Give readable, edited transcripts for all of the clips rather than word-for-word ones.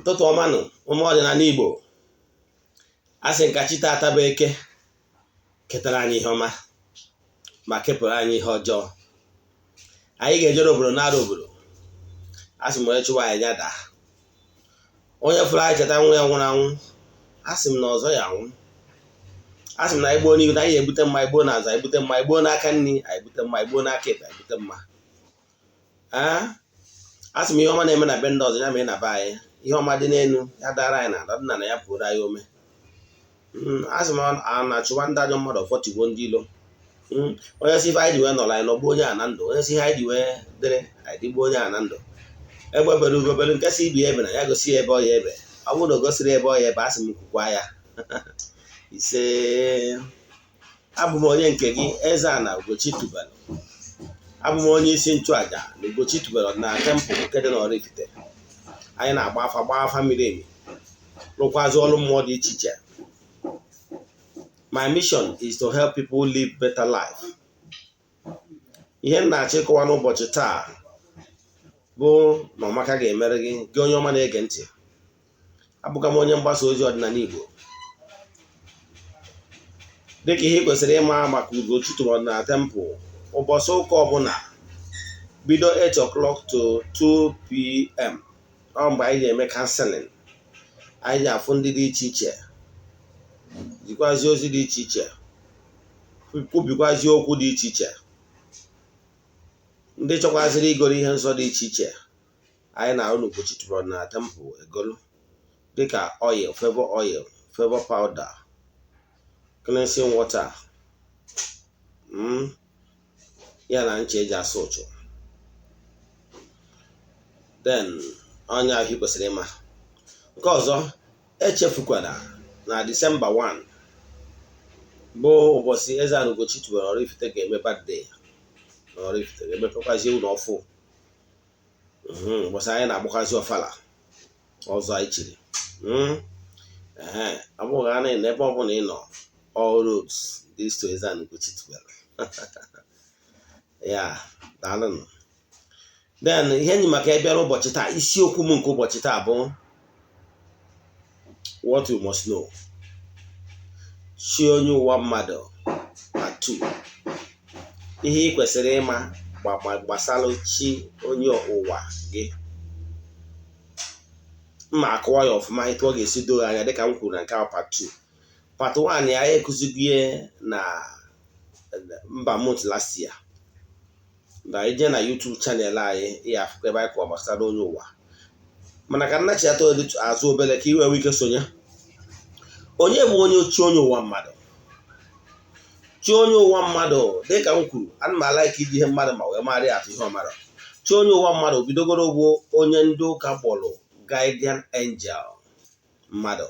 Ụtụtụ ọma nụ, ụmụ ọdịnala Igbo. A sị nka chi taata bụ Eke ketara anyị ihe ọma ma kepụrụ anyị ihe ọjọọ. Anyị ga-ejere obodo nara obodo. A sị m, onye chụwa anyị ya daa. Onye fụrụ anyị cheta nwa ya nwụrụ anwụ, a sị m na ọzọ ya anwụ. A sị m na anyị gbuo n'ihu na anyị ebute mma, anyị gbuo n'azụ anyị ebute mma, anyị gbuo n'aka nri anyị ebute mma, anyị gbuo n'aka ekpe anyị ebute mma. Ee, a sị m, ihe ọma na-eme na be ndị ọzọ, ya mee na be anyị. Ihe ọma dị n'elu ya dara anyị na dị na ya pụrụ anyị ome. A sị m, a na-achụwa ndị ajọ mmadụ ọfọ, tigbuo ndị ilo. Onye si ife anyị ji wee nọrọ, anyị nọgbuo onye a na ndụ. Onye si ihe anyị ji wee dịrị, anyị dịgbuo onye a na ndụ. Egbe bere, ugo bere, nke si ibi ebe na ya gosi ya ebe ọ ya ebe. Ọ bụrụ na o gosiri ebe ọ ya ebe, a sị m kwukwa ya. Ise. Abụ m onye nke gị, Eze-Ana Ugochi Tubelu. Abụ m onye isi nchụaja na Ugochi Tubelu na temple nke dị n'Oraifite. Anyị na-agba afa, gbaa afa miri emi, rụkwazị ọrụ mmụọ dị iche iche. My mission is to help people live better life. Ihe m na-achọ ịkọwa n'ụbọchị taa bụ na ọmaka ga-emere gị, gị onye ọma na-ege ntị. Abụka m onye mgbasa ozi ọdịnala Igbo. Dịka ihe ị kwesịrị ịma maka Ugochi Tubelu na temple, ụbọchị ụka ọbụla bido 8 o'clock to 2 p.m., ọ mgbe anyị ga-eme counseling. Anyị ji afụ ndị dị iche iche, jikwazi ozi dị iche iche, kwubikwazi okwu dị iche iche. Ndị chọkwaziri igoro ihe nsọ dị iche iche anyị na-arụ n'Ugochi Tubelu na temple egolu, dịka oil, favor oil, favor powder, cleansing water, ya na ncha eji asa ụchụ. Then onye ahụ ị kwesịrị ịma nke ọzọ, echefukwana na Disemba 1 bụ ụbọchị Eze-Ana Ugochi Tubelu Oraifite ga-eme birthday na Oraifite, ga-emepekwazi ụlọ ọfụ. Ụbọchị anyị na-agbakwazi ọfala ọzọ anyị chiri. Ee, ọ bụghị a na ebe ọbụla ị nọ, all roads leads to Eze-Ana Ugochi Tubelu ya. Daalụnụ. Then ihe enyi maka ịbịara ụbọchị taa, isiokwu m nke ụbọchị taa bụ "What you must know: Chi onye ụwa mmadụ", part 2. Ihe ị kwesịrị ịma gbasara chi onye ụwa gị. Mma akọwa ya ọfụma etu ọ ga-esi doo anya, dịka m kwuru na nke ahụ part 2. Part 1 ya ekụzigo ihe na mba month last year na ije na YouTube channel anyị, ya afụkwa ebe anyị kọwa gbasara onye ụwa. Mana ka nnachiata azụ obere ka i wee nwee ike sonye. Onye bụ onye chi onye ụwa mmadụ? Chi onye ụwa mmadụ, dịka m kwuru, ana m a-like iji ihe mmadụ ma wee marị atụ ihe ọmara. Chi onye ụwa mmadụ bidogoro bụ onye ndị ụka kpọrọ guardian angel mmadụ.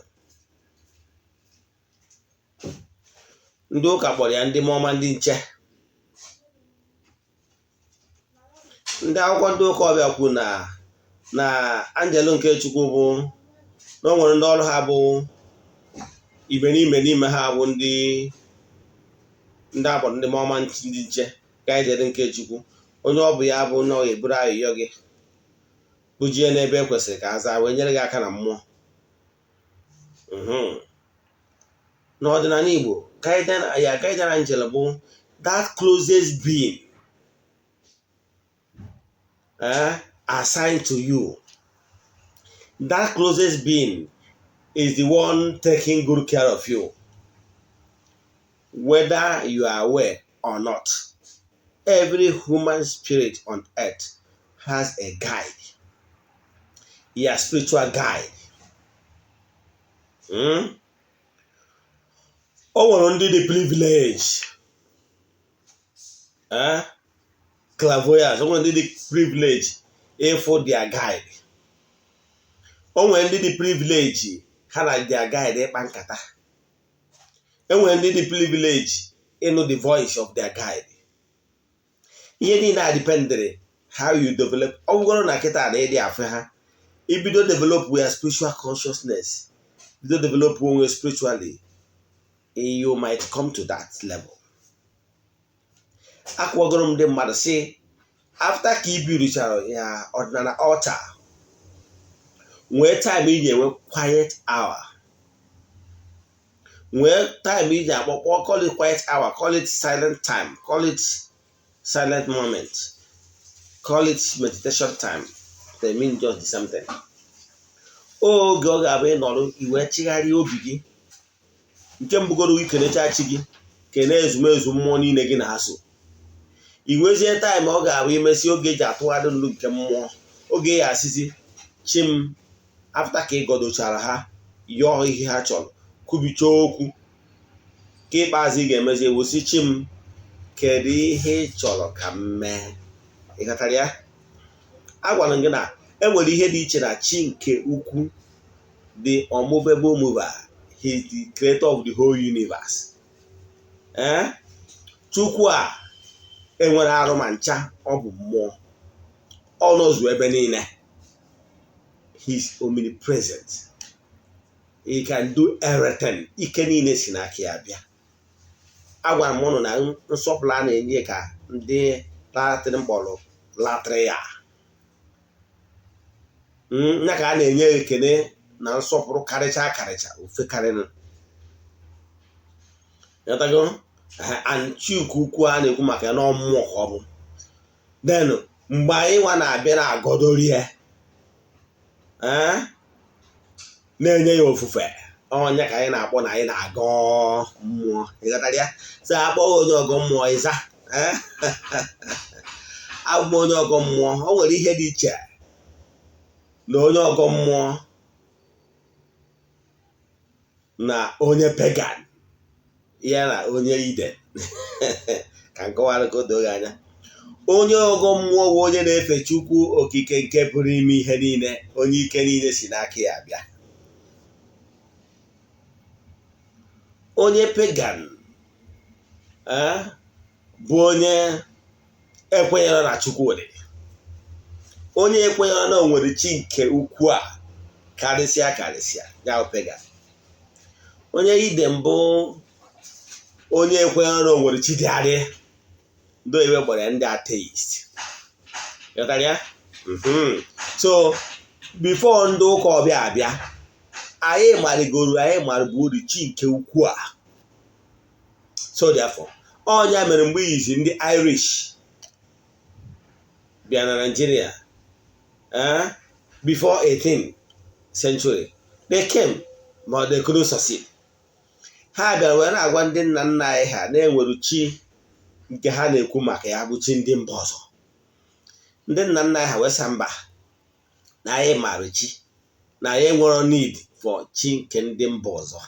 Ndị ụka kpọrọ ya ndị mmụọ ọma, ndị nche. Ndị akwụkwọ ndị ụka ọbịa kwuru na angel nke Chukwu bụ na o nwere ndị ọrụ ha bụ ibe n'ime n'ime ha bụ ndị akpọrọ ndị mmụọ ọma, ndị nche, guardian nke Chukwu. Onye ọ bụ ya bụ na ọ ga-eburu ayịyọ gị bujie n'ebe e kwesịrị ka a zaa, wee nyere gị aka na mmụọ. N'ọdịnala Igbo, ya guardian angel bụ that closest being assigned to you. That closest being is the one taking good care of you, whether you are aware or not. Every human spirit on earth has a guide, your spiritual guide. O nwere ndị dị privilege, eh? Clairvoyance. O nwere ndị dị privilege ịfụ their guide. O nwere ndị dị privilege ha na their guide ịkpa nkata. E nwere ndị dị privilege ịnụ the voice of their guide. Ihe niile a dependịrị how you develop. Ọ bụgoro na kịta na ịdị afụ ha, ibido develop your spiritual consciousness, bido develop onwe spiritually, you might come to that level. Akwụgoro m ndị mmadụ si after ka i birichara ya ọdịnala altar, Nwee time iji enwe quiet hour, nwee time iji akpọkpọ, call it quiet hour, call it silent time, call it silent moment, call it meditation time. They mean just the same thing. Oge ọ ga-abụ ịnọrọ iwe chigharịa obi gị, nke mbụgoro gị, kenecha chi gị, kene ezumezu mmụọ niile gị na ha so. I nwezie time ọ ga-abụ imesi oge eji atụgharị ndụ nke mmụọ, oge ya asịzi chi m, after ka ị gọdochara ha, yọọ ihe ha chọrọ, kwubichaa okwu ka ikpeazụ ị ga-emezi, ewusi chi m, kedu ihe ị chọrọ ka m mee? Ị ghọtara ya? Agwara m gị na enwere ihe dị iche na chi nke ukwu, the unmovable mover. He is the creator of the whole universe. Ee, Chukwu a enwere arụ ma ncha, ọ bụ mmụọ, ọ nọzu ebe niile. He is omnipresent, he can do everything. Ike niile si n'aka ya bịa. Agwara m ụnụ na nsọpụrụ a na-enye ka ndị Latin mkpọrọ latria ya ka a na-enye ekene na nsọpụrụ karịcha karịcha ofe karịrị. Ghọtago? And chi nke ukwu a na-ekwu maka ya na mmụọ ka ọ bụ. Then mgbe anyị nwa na-abịa na-agọdori ya, na-enye ya ofufe, ọnya ka anyị na-akpọ na anyị na-agọ mmụọ. Ịghọtara ya? So akpọghị onye ọgọ mmụọ, ịza abụ m onye ọgọ mmụọ. O nwere ihe dị iche na onye ọgọ mmụọ na onye pagan, ya na onye heathen. Ka nkọwara ka o doo gị anya. Onye ọgọ mmụọ bụ onye na-efe Chukwu Okike nke pụrụ ime ihe niile, onye ike niile si n'aka ya bịa. Onye pagan bụ onye ekwenyere na Chukwu dị, onye ekwenyere na o nwere chi nke ukwu a karịsịa karịsịa, ya bụ pagan. Onye heathen bụ onye ekwenyere na o nwere chi dị adị. Ndị oyibo kpọrọ ya ndị atheist. Ghọtara ya? So before ndị ụka ọbịa abịa, anyị marigoro, anyị mariburu chi nke ukwu a. So therefore, ọnya mere mgbe izi ndị Irish bịa na Nigeria, before 18th century, they came but they couldn't succeed. Ha bịara wee na-agwa ndị nna nna anyị ha na-enwere chi nke ha na-ekwu maka ya bụ chi ndị mba ọzọ. Ndị nna nna anyị ha wee sa mba, na anyị maara chi, na anyị nwere need for chi nke ndị mba ọzọ.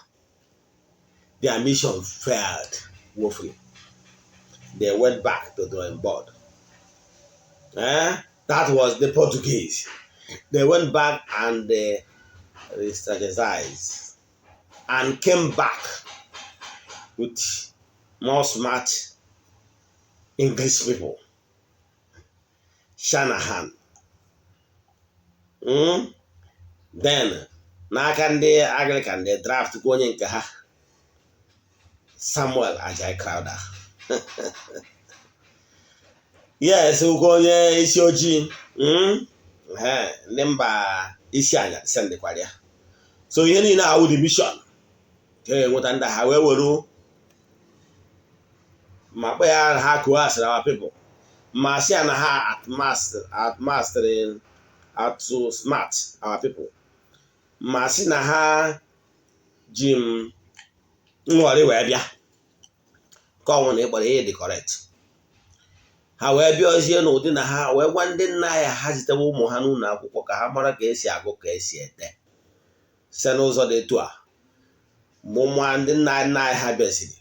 Their mission failed woefully. They went back to drawing board. That was the Portuguese. They went back and they re-strategized and came back with more smart English people. Shanahan. Then n'aka ndị Anglican, they draft kwa onye nke ha, Samuel Ajayi Crowther. Yes, ụkwa onye isi ojii, ndị mba isi anya sendikwara ya. So ihe niile awụ the mission ka e nweta ndị ha wee were ma kpe ya ha coerced our people, ma sị ya na ha outmastering, outsmart our people, ma sị na ha ji m nghọrị wee bịa nke ọnwụ na ịkpọrọ ihe dị correct. Ha wee bịazie n'ụdị na ha wee gwa ndị nna ya ha zitewe ụmụ ha n'ụlọ akwụkwọ ka ha mara ka esi agụ, ka esi ede. Site n'ụzọ dị etu a, mgbe ụmụ ndị nna nna anyị ha bịaziri,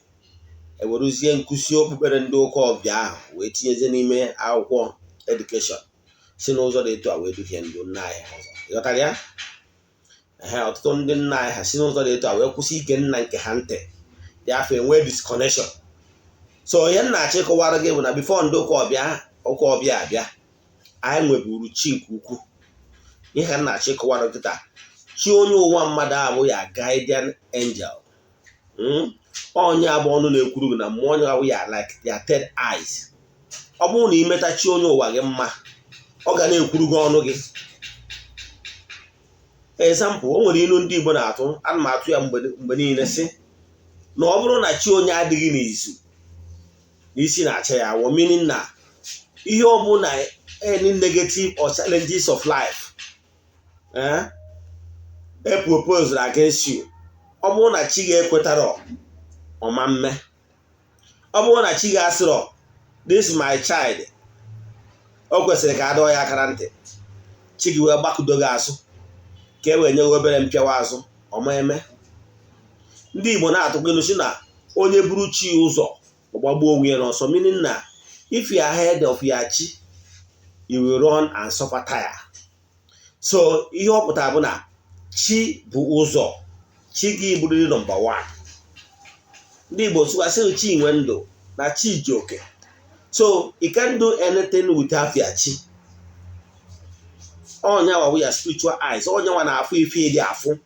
eweruzie nkụzi okpukpere ndị ụka ọbịa ahụ wee tinyezie n'ime akwụkwọ education, si n'ụzọ dị etu a wee duhie ndị nna anyị ọzọ. Ịghọtara ya? Ee, ọtụtụ ndị nna anyị ha si n'ụzọ dị etu a wee kwụsị ige nna nke ha ntị, dị afọ enwee disconnection. So ihe m na-achọ ịkọwara gị bụ na before ndị ụka ọbịa abịa, anyị nweburu chi nke ukwu. Ihe ka m na-achọ ịkọwara gị taa, chi onye ụwa mmadụ abụ ya guardian angel, onye abụ ọnụ na-ekwuru gị na mmụọ, onye abụ ya like their third eyes. Ọ bụrụ na imeta chi onye ụwa gị mma, ọ ga na-ekwuru gị ọnụ gị. Example, o nwere ilu ndị Igbo na-atụ, ana m atụ ya mgbe niile, sị na ọ bụrụ na chi onye adịghị n'izu, na isi na-acha ya awọ, meaning na ihe ọbụla, any negative or challenges of life e propose against you, ọ bụrụ na chi ga-ekwetara, ọma mme. Ọ bụrụ na chi ga-asịrọ, "This my child, o kwesịrị ka a dọọ ya akara ntị," chi gị wee gbakụdo gị azụ ka e wee nye gị obere mpịawa azụ, ọma eme. Ndị Igbo na-atụkwa ilu si na onye buru chi ụzọ, ọgbagbuo onwe ya n'ọsọ, meaning na if you are ahead of your chi, you will run and suffer tire. So ihe ọ pụtara bụ na chi bụ ụzọ, chi gị bụrụrị number one. Ndị Igbo sịkwasị chi nwe ndụ na chi ji oke, so you can't do anything without your chi. Ọnyanwa bụ ya spiritual eyes, ọnyanwa na-afụ ife ịdị afụ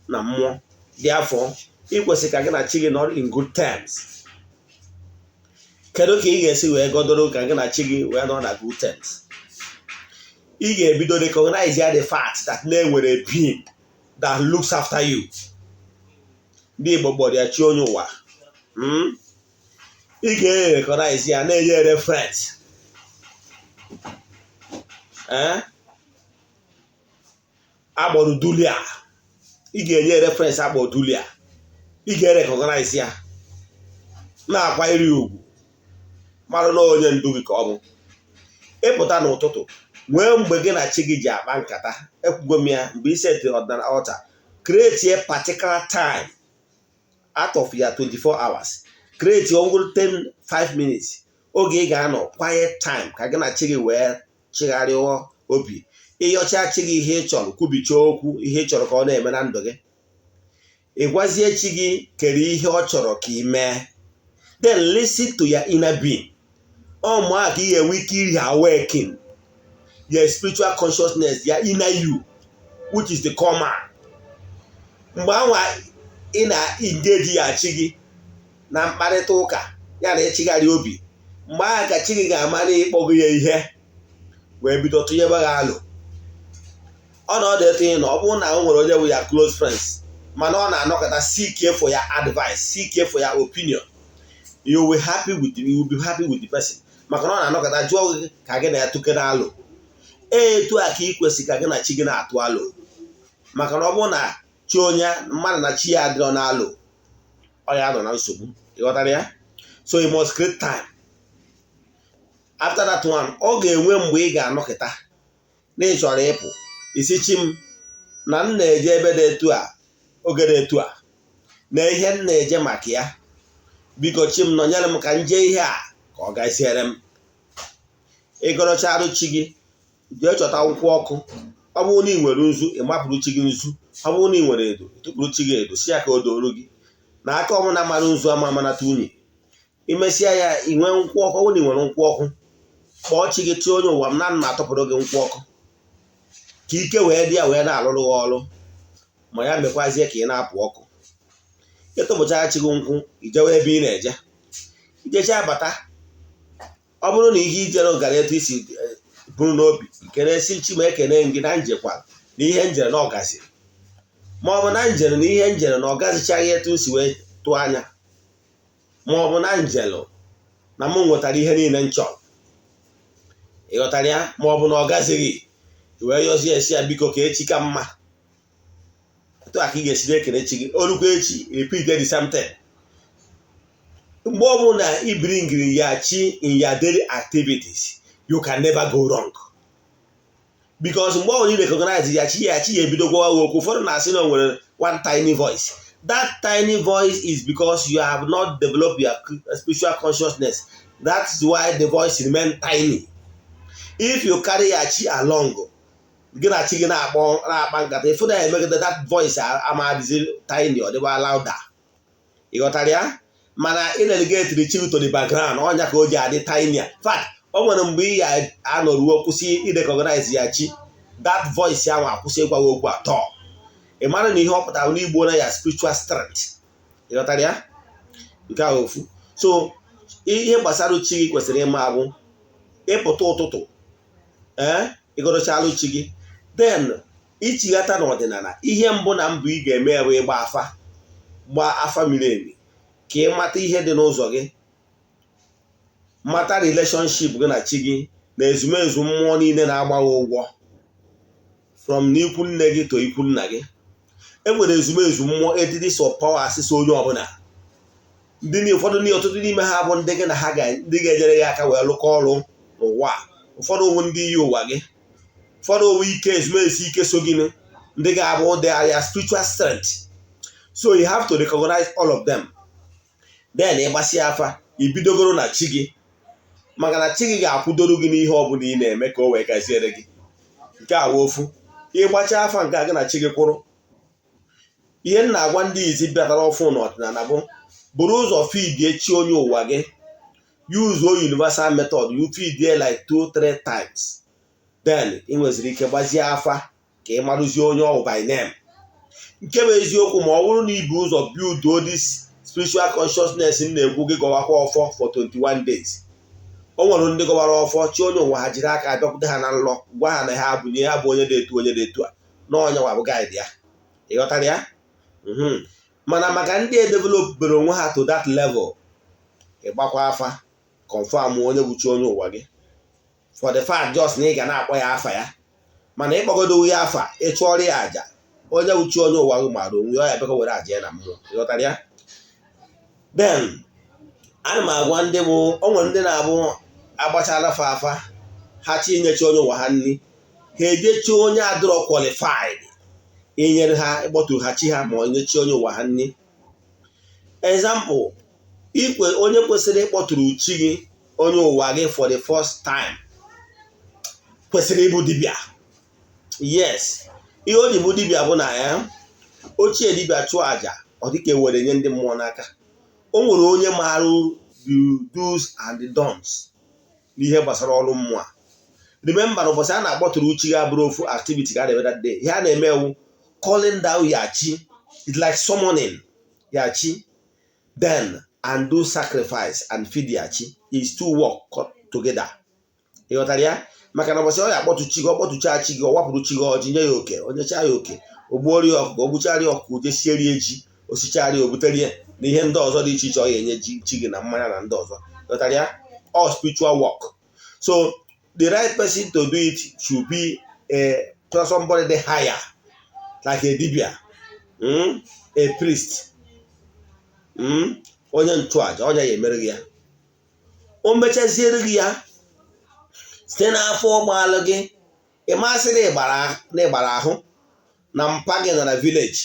na mmụọ dị afọ. Ị kwesịrị ka gị na chi gị nọrọ in good terms. Kedu ka ị ga-esi wee godoro ka gị na chi gị wee nọ na good terms? Ị ga-ebido recognize ya, the fact that na enwere being that looks after you. Ndị Igbo kpọrọ ya chi onye ụwa. Ị ga-recognize ya, na-enye reference, ee, agbọrọ dulia. Ị ga-enye reference agbọrọ dulia. Ị ga-recognize ya, na-akwanyere ya ugwu, mara na onye ndu gị ka ọ bụ. Ịpụta n'ụtụtụ, nwee mgbe gị na chi gị ji akpa nkata. Ekwugo m ya, mgbe i setịrị ọdịnala altar, create a particular time out of your 24 hours, create ọgwụrụ 10 5 minutes oge ị ga-anọ quiet time ka gị na chi gị wee chigharịa obi, ịyọcha chi gị ihe ị chọrọ, kwubichaa okwu ihe ị chọrọ ka ọ na-eme na ndụ gị. Ị gwazie chi gị kere ihe ọ chọrọ ka ị mee, then listen to your inner being. Ọ mgbe ka ị ga-enwe ike iri awaken your spiritual consciousness, your inner you, which is the core man. Mgbe anwa ị na-engage ya chi gị na mkparịta ụka ya na ịchịgharị obi, mgbe ahụ ka chi gị ga-ama na ịkpọgo ya ihe wee bido tụnyebe gị alụ. Ọ na ọ dị etu ị na ọ bụrụ na o nwere onye bụ ya close friends, mana ọ na-anọkọta seek for ya advice, seek for ya opinion, you will be happy with the person, maka na ọ na-anọkọta jụọ gị ka gị na ya tụkere alụ. Etu a ka ị kwesị ka gị na chi gị na-atụ alụ, maka na ọ bụrụ na chi onye mmadụ na chi ya adịrọ n'alụ, ọ ya nọ na nsogbu. Ịghọtara ya? So you must create time. After that one, ọ ga-enwe mgbe ị ga-anọkịta na ị chọrọ ịpụ, isi chi m na m na-eje ebe dị etu a, oge dị etu a, na ihe m na-eje maka ya, biko chi m, nọnyere m ka m jee ihe a ka ọ gaziere m. Ịgọrọcharụ chi gị, jee chọta nkwụ ọkụ. Ọ bụrụ na ị nwere nzu, ị mapụrụ chi gị nzu. Ọ bụrụ na ị nwere edo, tụpụrụ chi gị edo, si ya ka o doro gị na aka. Ọbụla mara nzu ama amanata unyi. Imesịa ya, ị nwee nkwụ ọkụ. Ọ bụrụ na ị nwere nkwụ ọkụ, kpọọ chi gị, tie onye ụwa m na nna atụpụrụ gị nkwụ ọkụ, ka ike wee dị ya wee na-alụrụ gị ọrụ, ma ya mekwazie ka ị na-apụ ọkụ. Ịtụpụchara chi gị nkwụ, ijewe ebe ị na-eje, ijecha bata. Ọ bụrụ na ihe ijere gara etu isi bụrụ n'obi, ikene si chi ma ekene gị na njekwa na ihe njere na ọgaziri, ma ọ bụ na njere na ihe njere na ọ gazichaghị etu si wee tụọ anya, ma ọ bụ na njelụ na mụ nwetara ihe niile m chọrọ. Ịghọtara ya? Ma ọ bụ na ọ gazighị, wee yọzie esi ya biko ka echi ka mma. Etu a ka ị ga-esi na-ekene chi gị. Orukwa echi, repeat the same thing. Mgbe ọbụla i bringiri ya chi in your daily activities, you can never go wrong, because mgbe ọbụla i recognize ya chi, ya chi ya ebido gwawa gị okwu. Ụfọdụ na-asị na o nwere one tiny voice. That tiny voice is because you have not developed your spiritual consciousness. That's why the voice remain tiny. If you carry your chi along, gị na chi gị na-akpọ, na-akpa nkata, ịfụ na emegide that voice amadịzi tiny, ọ dịba louder. Ị ghọtara ya? Mana ị na-elegetiri chi to the background, ọnya ka o ji adị tiny. In fact, o nwere mgbe ị ya anọruo kwụsị irecognize ya chi, that voice ahụ akwụsị ịgwa gị okwu atọ. Ị mara na ihe ọ pụtara n'igbo na ya spiritual strength. Ị ghọtara ya? Nke ahụ ofu. So ihe gbasara chi gị kwesịrị ịma abụ ịpụta ụtụtụ, ee, ịgọdochalụ chi gị, then Ichighata n'ọdịnala, ihe mbụ na mbụ ị ga-eme bụ ịgba afa, gbaa afa miri emi ka ị mata ihe dị n'ụzọ gị, mata relationship gị na chi gị na ezumezu mmụọ niile na-agba gị ụgwọ, from n'ikwu nne gị to ikwu nna gị. E nwere ezumezu mmụọ, entities of power, asịsị onye ọbụla. Ndị ụfọdụ, ọtụtụ n'ime ha bụ ndị gị na ha, ndị ga-enyere gị aka wee lụkọ ọrụ n'ụwa. Ụfọdụ owu ndị iyi ụwa gị, ụfọdụ owu ike ezumezu ike so gị, ndị ga-abụ they are your spiritual strength. So you have to recognize all of them. Then ịgbasịa afa, ibidogoro na chi gị, maka na chi gị ga-akwụdoro gị n'ihe ọbụla ị na-eme ka o wee gaziere gị. Nke a bụ ofu. Ịgbacha afa nke a, gị na chi gị kwụrụ. Ihe m na-agwa ndị izi bịatara ọfụ n'ọdịnala bụ, buru ụzọ feedie chi onye ụwa gị. Use universal method. You feedie like two three times, then ị nweziri ike gbazie afa ka ị marụzie onye ọwụ by name. Nke bụ eziokwu, ma ọ bụrụ na ibu ụzọ build this spiritual consciousness m na-ekwu, gị gọwakwa ọfọ for 21 days. O nwere ndị gọwara ọfọ, chi onye ụwa ha jiri aka bịakwute ha na nlọ, gwa ha na ha bụ ha bụ onye dị etu, onye dị etu a, na onye nwa bụ guide ya. Ị ghọtara ya? Mana maka ndị edevelopbere onwe ha to that level, ịgbakwa afa, confirm onye bụ chi onye ụwa gị, for the fact just na ị ga na-akpọ ya afa ya. Mana ịkpọgodo ya afa, ịchụọrọ ya àjà, onye bụ chi onye ụwa gị maara onwe ya, bịakọ were àjà ya na mmụọ. Ịghọtara ya? Then ana m agwa ndị bụ, o nwere ndị na-abụ agbachala fa afa ha, chi inyechi onye ụwa ha nri, ha ejechi onye adịrọ qualified inyere ha, ịkpọturu ha chi ha ma onye chi onye ụwa ha nri. Example, ikwe onye kwesịrị ịkpọtụrụ chi gị, onye ụwa gị, for the first time kwesịrị ịbụ dibịa. Yes, ihe o ji bụ dibịa bụ na ya ochie dibịa chụọ àjà, ọ dịka ewere nye ndị mmụọ n'aka. O nwere onye maara the do's and the don'ts n'ihe gbasara ọrụ mmụọ a. Remember na ụbọchị a na-akpọtụrụ chi gị abụrụ ofu activity ka a na-eme that day. Ihe a na-eme ewu calling down ya chi. It's like summoning ya chi, then and do sacrifice and feed ya chi. Is two work together. Ị ghọtara ya? Maka na ụbọchị ọ ya akpọtụ chi gị, ọ kpọtụcha chi gị, ọ wapụrụ chi gị ọjị, nye ya oke, onye cha ya oke, o gbuori ya ọkụkọ, o gbuchara ya ọkụkọ, o jesieri ji, osichara ya, o butere ya na ihe ndị ọzọ dị iche iche ọ ga-enye ji chi gị na mmanya na ndị ọzọ. Ghọtara ya? All spiritual work. So the right person to do it should be a somebody dị higher, like a dibia, a priest, onye nchụaja. Onye ya emere gị ya, o mechaziere gị ya site n'afọ ụgbọala gị. Ị masị na ịgbara ahụ na mpa gị nọ na village,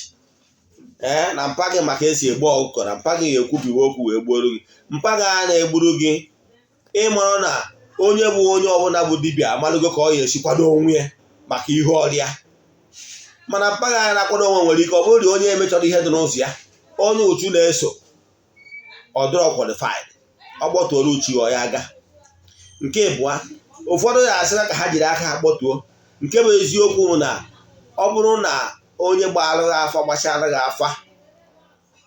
ee, na mpa gị maka esi egbu ọkụkọ, na mpa gị ga-ekwubiwe okwu wee gbuoro gị. Mpa gị a na-egburu gị, ịmarụ na onye bụ onye ọbụla bụ dibịa amalụgo ka ọ ga-esi kwado onwe ya maka ihe ọrịa. Mana mpa gị a na-akwado onwe nwere ike ọ bụrụ na onye emechọrọ ihe dị n'ụzọ ya, onye uchu na-eso, ọ dịrọ qualified, ọ kpọtuoro uchi ọ ya aga. Nke ịbụa, ụfọdụ ya asịra ka ha jiri aka ha kpọtuo. Nke bụ eziokwu bụ na ọ bụrụ na onye gbara gị afa gbachara gị afa,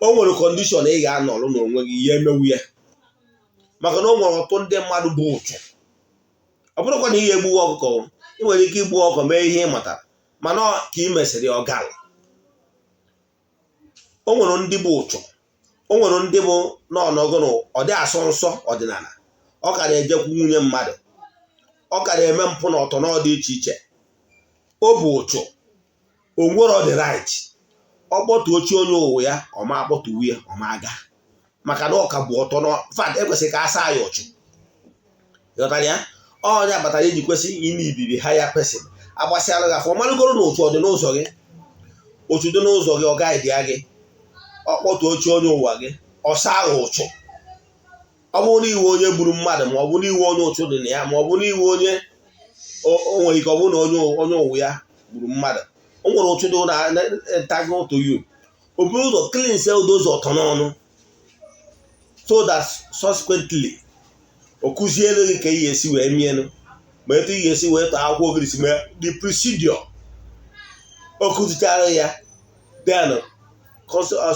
o nwere condition ị ga-anọrụ n'onwe gị ihe emewu ya, maka na o nwere ọtụtụ ndị mmadụ bụ ụchụ. Ọ bụrụkwa na ihe egbuwe ọkụkọ, ị nwere ike igbu ọkụkọ mee ihe ị matara, mana ka ị mesịrị ọgal. O nwere ndị bụ ụchụ, o nwere ndị bụ n'ọnọgụnụ ọ dị asọ nsọ ọdịnala, ọ ka na-ejekwu nwunye mmadụ, ọ ka na-eme mpụ na ọtọ dị iche iche. O bụ ụchụ, o nwere the right ọ kpọtuo chi onye ụwa ya, ọ ma akpọtuwu ya, ọ ma aga, maka na ọ ka bụ ọtọ. Fat ekwesịrị ka a saa ya ụchụ. Ghọtara ya? Onye kpatara iji kwesị ime ibiri ha ya person agbasịala gị afọ, ọ marụgoro na ụchụ ọ dị n'ụzọ gị. Ụchụ dị n'ụzọ gị, ọ gaghị ya gị, ọ kpọtuo chi onye ụwa gị, ọ saa gị ụchụ. Ọ bụrụ na iwe onye gburu mmadụ, ma ọ bụ na iwe onye ụchụ dị na ya, ma ọ bụ na iwe onye o nwere ike ọ bụrụ na onye ụwa ya gburu mmadụ, o nwere ụchụ dị na entago to you, o buru ụzọ cleanse those ọtọ n'ọnụ, so that subsequently o kụziere gị ka ị ga-esi wee mienụ, ma etu ị ga-esi wee tọọ akwụkwọ ogirisi, ma the procedure o kụzichara ya. Then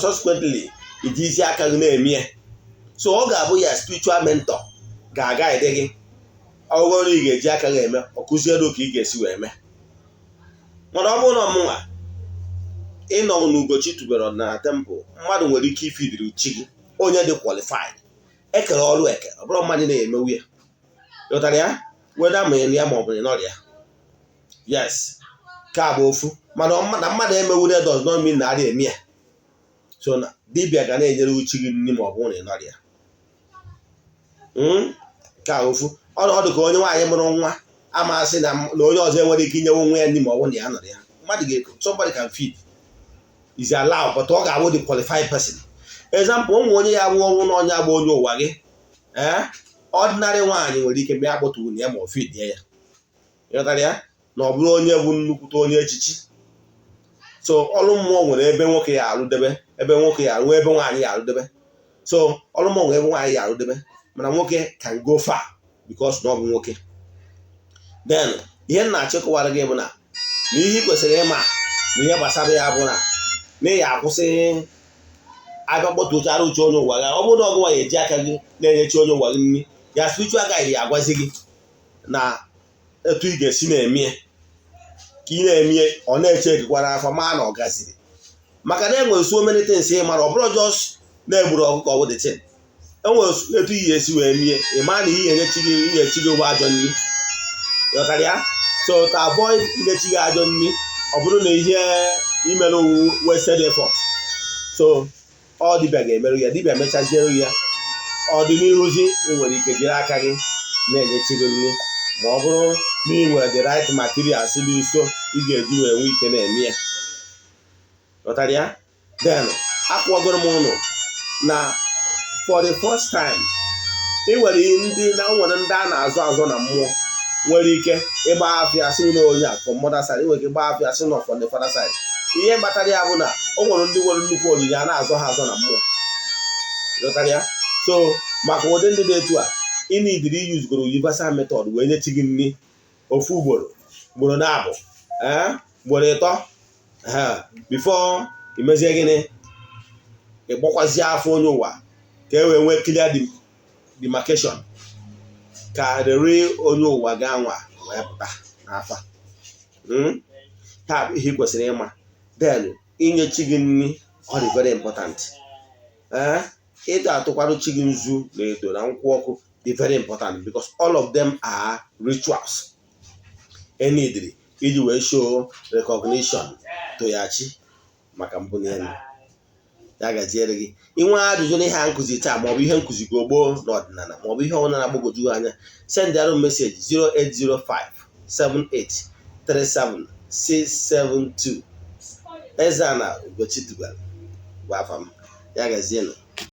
subsequently iji isi aka gị na-eme ya. So ọ ga-abụ ya spiritual mentor ga-aga ede gị. Ọ bụrụ na ị ga-eji aka gị eme, ọ kụziere ka ị ga-esi wee mee. Mana ọ bụrụ na ọmụnwa ịnọ n'Ugochi tubelu ọdịnala temple, mmadụ nwere ike ifidiri chi gị, onye dị qualified. Ekere ọrụ eke, ọ bụrụ mmadụ na-emewu ya, ghọtara ya, weda ma ya ma ọ bụ na ọrịa. Yes, ka bụ ofu. Mana na mmadụ emewure does not mean na arịa eme ya. So na dibịa ga na-enyere uchi gị nri ma ọ bụrụ na ị nọrịa. Nke a ofu ọnọdụ ka onye nwaanyị mụrụ nwa amasị na onye ọzọ enwere ike inyewe nwa ya nri ma ọ bụrụ na ya nọrọ ya. Mmadụ ga, somebody can feed, is allowed, but ọ ga-abụ the qualified person. Example, ụmụ onye ya bụ ọnwụ na onye agba onye ụwa gị, ee, ordinary nwaanyị nwere ike bịa kpọtụ ya ma ọ feed ya, ịghọtara ya, na ọ bụrụ onye bụ nnukwute onye echichi. So ọrụ mmụọ nwere ebe nwoke ya arụdebe, ebe nwoke ya arụ, ebe nwaanyị ya arụdebe. So ọrụ mmụọ nwere ebe nwaanyị ya arụdebe, mana nwoke can go far because na ọ bụ nwoke. Then ihe m na-achịkọwara gị bụ na ihe ị kwesịrị ịma na ihe gbasara ya bụ na ị ya akwụsị abịa kpọtụchara uche onye ụwa gị. Ọ bụrụ na ọgụnwa ya eji aka gị na-enyechi onye ụwa gị nri ya, spiritual guide ya agwazi gị na etu ị ga-esi na-eme ka ị na-eme, ọ na-eche ekekwara afọ maa na ọ gaziri, maka na enwere so many things ị mara. Ọ bụrụ just na-egburu ọkụkọ bụ the thing, enwere etu ị ga-esi wee mie, ị maa na ihe enyechi gị, inyechi gị ụgbọ ajọ nri, ghọtara ya? So to avoid inyechi gị ajọ nri, ọ bụrụ na ihe imere owu wasted effort, so ọ dibịa ga-emerụ ya. Dibịa mechaziere ya, ọdịnihuzi ị nwere ike jiri aka gị na-enyechi gị nri, ma ọ bụrụ na ị nwere the right materials dị nso ị ga-eji wee nwee ike na-eme ya, ghọtara ya? Then akwụgoro m ụnụ na for the first time, ị nwere ndị na nwere ndị a na-azụ azụ na mmụọ nwere ike ịgba afịa sị na onye a from mother side, nwere ike ịgba afịa sị na from the father side. Ihe kpatara ya bụ na o nwere ndị nwere nnukwu onyinye a na-azụ ha azụ na mmụọ, ghọtara ya? So maka ụdị ndị dị etu a, ị nidiri iyuzugoro universal method wee nye chi gị nri ofu ugboro, ugboro na-abụ, ee, ugboro ịtọ, before imezie gịnị, ịgbakwazie afọ onye ụwa ka e wee nwee clear demarcation, ka rere onye ụwa ga-anwa wee pụta n'afa. Taa ihe ị kwesịrị ịma. Then inye chi gị nri, ọ dị very important. Ee, ịda atụkwara chi gị nzu na edo na nkwụ ọkụ dị very important, because all of them are rituals enidiri iji wee show recognition to ya chi maka mbuli elu ya. Gaziere gị. Inwe ajụjụ n'ihe a nkụzi taa, maọbụ ihe nkụzi gboo n'ọdịnala, maọbụ ihe ọbụla na-agbagwoju anya, send arụ message 0805 7837 672. Eze-Ana Ugochi tubelu bụ afa m. Ya gazienụ.